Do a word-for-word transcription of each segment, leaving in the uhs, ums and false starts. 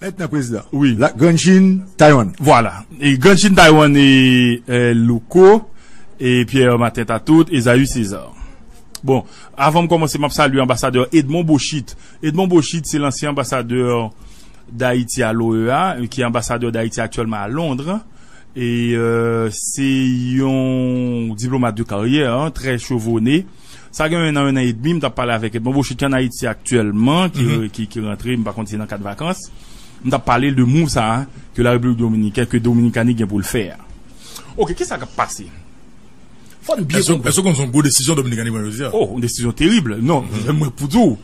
Entnan prezidan. Wi. La, Grann Chin, Taiwan. Vwala. E Grann Chin, Taiwan, e, e, Louko, e Pierre Martin Tatout, e Zayus César. Bon, avan m kòmanse, m ap salye anbasadè Edmond Bochit. Edmond Bochit, se lansyen anbasadè Dayiti a l'O E A, ki anbasadè Dayiti aktyèlman a Londres. E, euh, se yon diplomat de karyè, hein, trè chevone. Sa gen yon an, yon an edmi, m t ap pale avèk Edmond Bochit ki ann Ayiti aktyèlman, ki, ki, ki rantre, m pa konn si nan kad vakans. M t ap pale de move sa a ke la Repiblik Dominikèn, ke Dominikani gen pou l fè a. Ok, kisa k ap pase? Fò n byen konprann. Èske w konn se yon gwo desizyon Dominikani pran jodi a? Oh, yon desizyon terib. Non, mwen pou di w.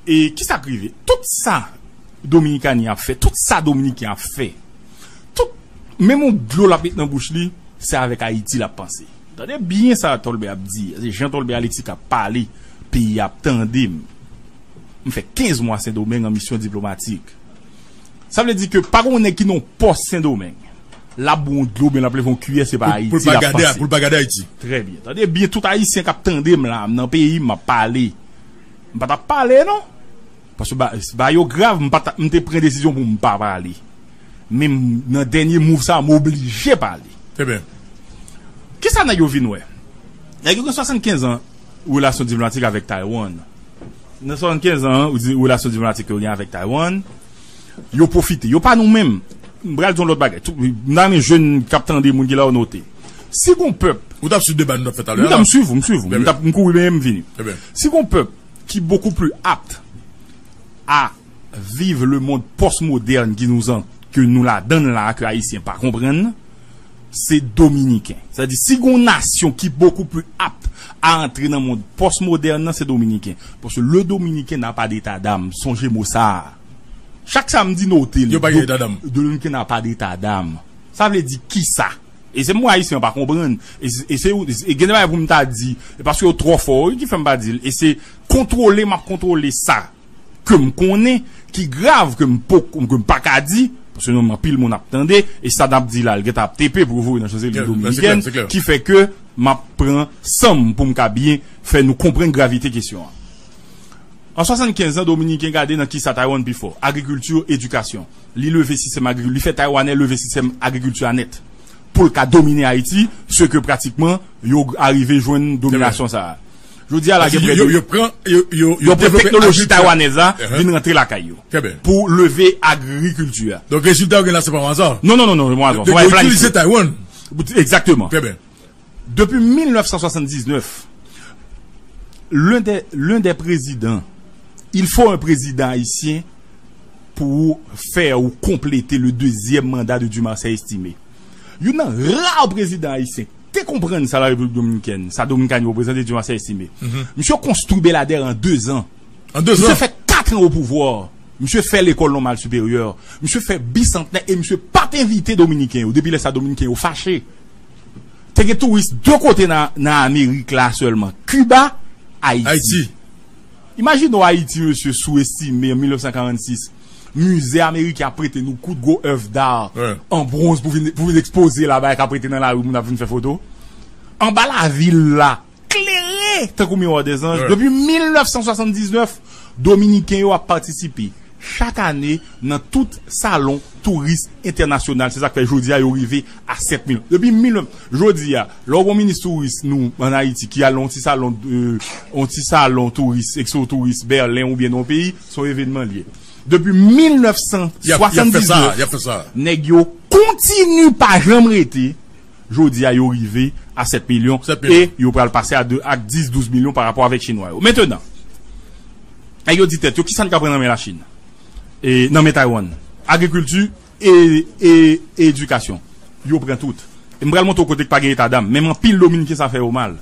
E kisa k rive? Tout sa Dominikani ap fè, tout sa Dominiken ap fè, tout, menm yon dlo l ap met nan bouch li, se avèk Ayiti l ap panse. Tande byen sa Tolbè ap di. Se Jean Tolbè Alexis k ap pale. Peyi ap tande m. M fè kenz mwa Sendomeng an misyon diplomatik. Sa vle di ke pa gen yon nèg ki nan yon pòs Sendomeng, l ap bwè yon dlo, oubyen l ap leve yon kiyè, se pa Ayiti l ap panse. Pou l pa gade Ayiti. Trè byen. Tande byen, tout Ayisyen k ap tande m la, m nan peyi m, m ap pale. M pa t ap pale, non. Paske ba, ba yo grav, m pa t, m te pran desizyon pou m pa pale. Men m, nan dènye move sa, m oblije pale. Trè byen. Kisa nèg yo vin wè? Nèg yo gen swasannkenz an relasyon diplomatik avèk Taiwan. Nan swasannkenz an, ou di relasyon diplomatik yo gen avèk Taiwan, yo pwofite. Yo pa nou menm. M pral di yon lòt bagay. Tou, m ta renmen jèn k ap tande, moun ki la yo note. Si gon pèp. Ou t ap swiv deba nou t ap fè talè a la? M t ap swiv ou, m swiv ou. M t ap, m kouri men m vini. Trè byen. Si gon pèp ki beaucoup plus apte à vivre le monde postmoderne ki nou an, ke nou ladann la, ke Ayisyen pa konprann, se Dominiken. Sa di, si gon nasyon ki beaucoup plus apte à entrer nan mond postmoderne nan, se Dominiken. Paske le Dominiken n'a pas d'état d'âme. Sonje mo sa a. Chak sa m di note l. Yo pa gen état d'âme. Dominiken n'a pas d'état d'âme. Sa vle di kisa? E se mwen Ayisyen pa konprann. E se, e se, e gen de bagay pou m ta di. E paske yo twò fò, wi, ki fè m pa di l. E se kontwole, m ap kontwole sa ke m konnen, ki grav, ke m poko, ke m pa ka di, paske nou anpil moun ap tande, e sa n ap di la, l gentan ap tepe pou yo voye nan Chanzelize Dominikèn, ki fè ke m ap pran san m pou m ka byen fè nou konprann gravite kesyon an. An swasannkenz an, Dominiken gade nan kisa Taiwan pi fò, agrikilti, edikasyon. Li leve sistèm agrikilti, li fè Taiwanè leve sistèm agrikilti a nèt. Pou l ka domine Ayiti, se ke pratikman yo arive jwenn dominasyon sa a. Jodi a la gen prè de, yo pran, yo, yo, yo pran teknoloji taiwanèz la, vin rantre lakay yo. Pou leve agrikilti a. Donk rezilta yo gen la se pa yon aza. Non, non, non, non, se pa yon aza. Yo itilize Taiwan. Egzakteman. Trè byen. Depuis mille neuf cent soixante-dix-neuf, l'un des, l'un des présidents, il faut un président haïtien pour faire ou compléter le deuxième mandat de Dumarsais Estimé. Youn nan ra prezidan ayisyen te konprann sa la Repiblik Dominikèn, sa Dominikani reprezante, Dumarsais Estimé. Misye konstwi Beladè an dezan. An dezan. Misye fè kat an o pouvwa. Misye fè lekòl nòmal siperyè. Misye fè bisantnè e misye pa t envite Dominiken yo. Depi lè sa, Dominiken yo fache. Te gen touris de kote nan, nan Amerik la sèlman. Kiba, Ayiti. Ayiti. Imajine w Ayiti, mesye, sou-estime an mil nèf san karannsis. Mize ameriken ap prete nou kout gwo èv da an bwonz pou vin, pou vin ekspoze la, bagay k ap rete nan lari, moun ap vin fè foto. Anba lavil la, klere tankou miwa dèzanj. Depi mil nèf san swasanndiznèf, Dominiken yo ap patisipe chak ane nan tout salon touris entènasyonal. Se sa k fè jodi a yo rive a sèt milyon. Depi mil nèf, jodi a, lè w gon minis touris nou ann Ayiti ki al nan yon ti salon, euh, yon ti salon touris, ekspo touris Bèlen oubyen nan yon peyi, se yon evènman l ye. Depi mil nèf san swasanndiznèf, nèg yo kontini pa janm rete. Jodi a, yo rive a sèt milyon e yo pral pase a de, ak dis, douz milyon pa rapò avèk chinwa yo. Mentnan, nèg yo di tèt yo, kisa n ka pran nan men Lachin? E nan men Taiwan? Agrikilti e, e, e edikasyon. Yo pran tout. E m pral montre w kote k pa gen eta dam. Menm anpil Dominiken sa fè yo mal.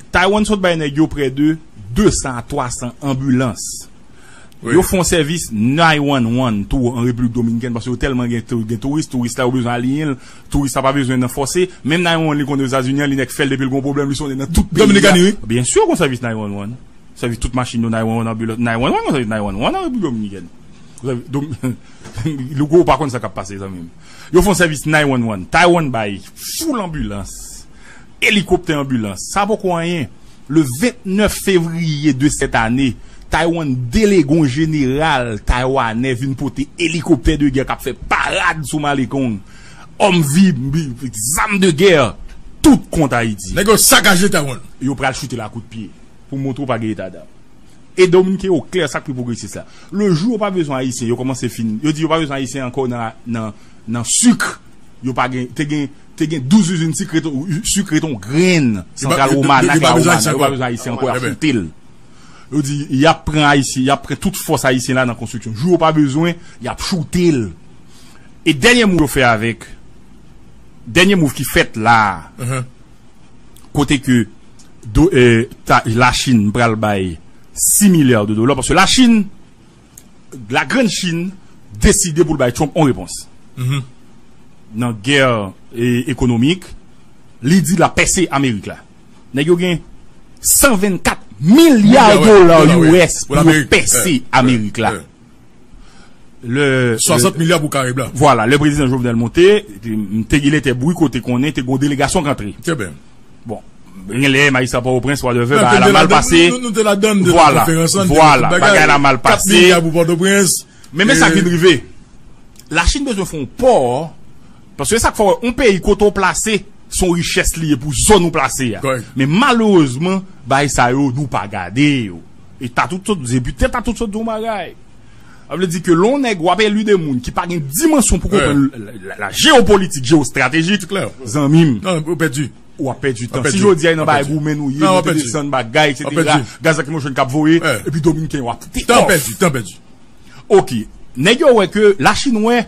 Taiwan sot bay nèg yo prè de de san a twa san anbilans. Yo fè yon sèvis nine one one tou an Repiblik Dominikèn, paske yo tèlman gen tou-, gen touris, touris la yo bezwen aliyen l, touris la pa bezwen nan fòse. Menm nine one one li konn Ozetazini an, li nèk fè l depi l gon pwoblèm, li sonnen nan tout peyi a. Dominikani, wi. Byen si, gon sèvis nine one one. Sèvis tout machin yo nine one one, anbilans, nine one one, gon sèvis nine one one an Repiblik Dominikèn. Gon sèvis, Dom-, Louko, ou pa konn sa k ap pase, zanmi m. Yo fè yon sèvis nine one one. Taiwan bay foul anbilans, elikoptè anbilans. Sa poko anyen. Le vennèf fevriye de sèt ane, Taiwan delege yon jeneral taiwanè vin pote elikoptè de gè k ap fè parad sou Malecon. Òm vi, zam de gè, tout kont Ayiti. Nèg yo sakaje Taiwan. Yo pral choute l a kout pye pou montre w pa gen eta dam. E Dominiken yo klè, sa k pi pwogresis la. Le jou yo pa bezwen Ayisyen, yo kòmanse fin. Yo di yo pa bezwen Ayisyen ankò nan, nan, nan sik. Yo pa gen, te gen, te gen douz izin sik ret, sik ret yon grenn. Santral Womana, Womana, yo pa bezwen Ayisyen ankò, y ap choute l. Yo di, y ap pran Ayisyen, y ap pran tout fòs Ayisyen la nan konstriksyon. Jou yo pa bezwen, y ap choute l. E dènye move yo fè avèk, dènye move ki fèt la a, kote ke do, eh, ta, Lachin pral bay sis milya de dola, paske Lachin, la Grande Chine, deside pou l bay Trump yon repons. Nan gè, eh, ekonomik, li di l ap pèse Amerik la. Nèg yo gen san vennkat milya dola U S pou yo pèse Amerik la. Le, swasant milya pou Karib la. Vwala, le prezidan Jovenel monte, te, te, il était bruit kote konnen, te gon delegasyon k antre. Trè byen. Bon, gen lè majistra Pòtoprens, whatever, bagay la mal pase. Nou, nou te ladann de konferans lan, vwala, bagay la mal pase. Kat milya pou Pòtoprens. Men, men sa ki rive. Lachin bezwen fè yon pò, paske sa k fè w wè, yon peyi kote w plase, se yon richès li ye pou zòn ou plase a. Men malerezman, bagay sa yo, nou pa gade yo. E ta tout sot, depi tèt ta tout sot di yon bagay. Sa vle di ke lè yon nèg w ap eli de moun ki pa gen dimansyon pou konprann la, la, la jeyopolitik, jeyostratejik, zanmi m, ou pèdi. W ap pèdi tan. Si jodi a e nan bagay goumen nou ye, nou te desann bagay, etsetera, gaz lakrimojèn k ap voye, epi Dominiken yo ap te off. Tan pèdi, tan pèdi. Ok. Nèg yo wè ke Lachin wè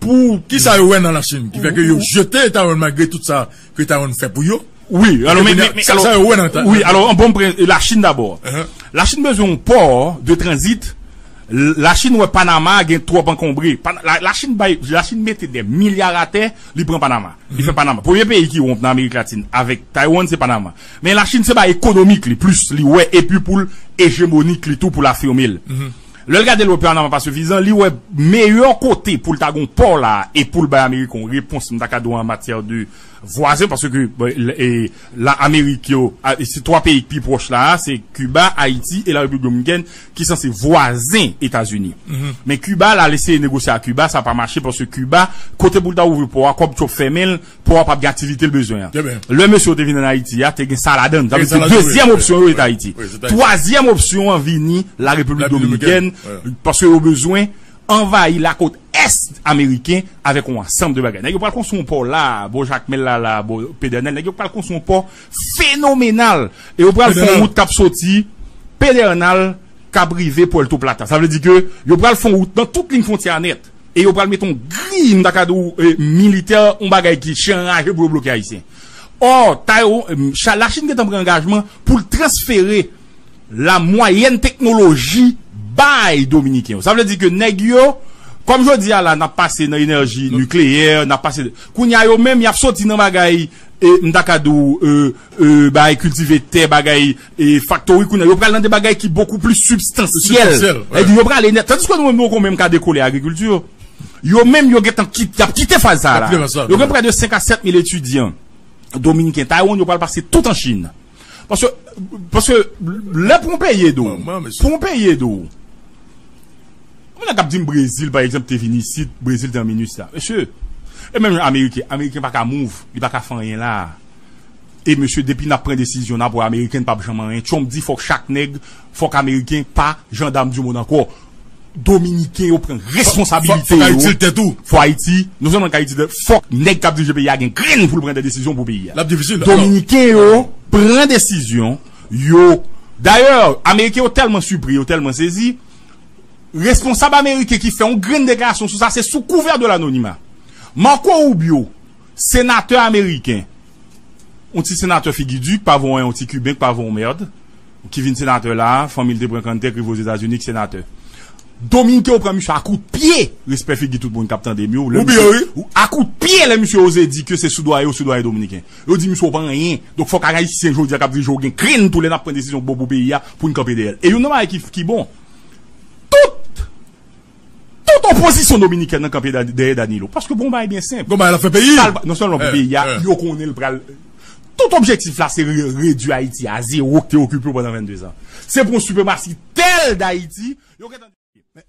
pou. Kisa yo wè nan Lachin ki fè ke yo jete Taiwan malgre tout sa ke Taiwan fè pou yo? Wi, alò, men, men, men, sa, alò, sa yo wè nan Taiwan. Wi, alò, an bon, Lachin dabò. Lachin bezwen yon pò de tranzit. Lachin wè Panama gen twòp ankonbre. Lachin bay, Lachin mete de milya atè, li pran Panama. Li fè Panama. Premye peyi ki wonp nan Amerik Latin avèk Taiwan, se Panama. Men Lachin se bay ekonomik li plis, li wè, epi pou l ejemonik li tou, pou l afime l. Lè l gade l wè Panama pa sifizan, li wè meyè kote pou l ta gon pò la e pou l bay Ameriken yon repons, m ta ka di w an matyè de vwazen, paske, bon, e, la Amerik yo, a, se twa peyi ki pi pwòch la a, se Kiba, Ayiti e la Repiblik Dominikèn, ki sanse vwazen Etazini. Men Kiba, l al eseye negosye ak Kiba, sa pa mache, paske Kiba, kote pou l ta ouvri pò a, kòb Trump fèmen l, pò a p ap gen aktivite l bezwen an. Lè mesye yo te vin ann Ayiti a, te gen sa ladan l. Sa vle di dezyèm opsyon yo, se te Ayiti. Twazyèm opsyon an vini, la Repiblik Dominikèn, paske yo bezwen anvayi lakòt ès ameriken avèk yon ansanm de bagay. Nèg yo pral konstwi yon pò la, bò Jakmèl la, la, bò Pedènèl. Nèg yo pral konstwi yon pò fenomenal. E yo pral fè yon wout k ap soti Pedènèl, k ap rive Puerto Plata. Sa vle di ke yo pral fè yon wout nan tout liy fwontyè a nèt. E yo pral mete yon gri, m ta ka di w, e, militè, yon bagay ki chen anraje pou yo bloke Ayisyen. Ò, Taiwan, Lachin gentan pran angajman pou l transfere la mwayèn teknoloji bay Dominiken yo. Sa vle di ke nèg yo, kòm jodi a la, n ap pase nan enèji nikleyè, n ap pase, kounye a yo menm, y ap soti nan bagay, e, m ta ka di w, e, e, bagay kiltive tè, bagay, e, faktori, kounye a, yo pral nan de bagay ki bokou pli sibstansyèl. Sibstansyèl, wi. Yo prale nèt. Tandis ke nou menm, nou poko menm ka dekole agrikilti. Yo menm, yo gentan kit-, y ap kite faz sa a la. Yo gen prè de senk a sèt mil etidyan dominiken Taiwan, yo pral pase tout an Chin. Paske, paske lè pou yon peyi ede w, pou yon peyi ede w, moun nan k ap di m Brezil, pa egzanp, te vin isit, Brezil te an MINUSTAH. Mesye, e menm jan Ameriken, Ameriken pa ka move, li pa ka fè anyen la. E mesye, depi n ap pran desizyon, n ap wè Ameriken p ap janm anyen. Trump di fòk chak nèg, fòk Ameriken pa jandam di monn ankò. Dominiken yo pran responsabilite yo. Fòk Ayiti l tèt ou. Fòk Ayiti, non sèlman k Ayiti tèt, fòk nèg k ap dirije peyi a gen grenn pou l pran de desizyon pou peyi a. L ap difisil. Dominiken yo pran desizyon, yo, dayè, Ameriken yo tèlman sipri, yo tèlman sezi, responsab ameriken ki fè yon grenn deklarasyon sou sa, se sou kouvè de lanonima. Marco Rubio, senatè ameriken, yon ti senatè figi di, k pa vo anyen, yon ti kiben, k pa vo yon mèd, ki vin senatè la, fanmi l te pran kanntè, k rive Ozetazini, k senatè. Dominiken yo pran misye a kout pye, respè figi tout moun k ap tande m yo. Lè misye, a kout pye, lè misye oze di ke se soudoyen yo, soudoyen dominiken. Yo di misye w pa anyen. Donk fòk Ayisyen jodi a k ap dirije w gen grenn tou lè n ap pran desizyon k bon pou peyi a, pou n kanpe dèyè l. E youn nan bagay ki, ki bon, tout Tout opozisyon dominikèn nan kanpe da-, dèyè Danilo. Paske bon bagay byen senp. Bon bagay l ap fè peyi. Sa l pa, non sèlman pou peyi a, yo konnen l pral. Tout objektif la se re- redwi Ayiti a zewo ki te okipe w pandan venndezan. Se pou yon sipremasi tèl d Ayiti, yo gentan. Men,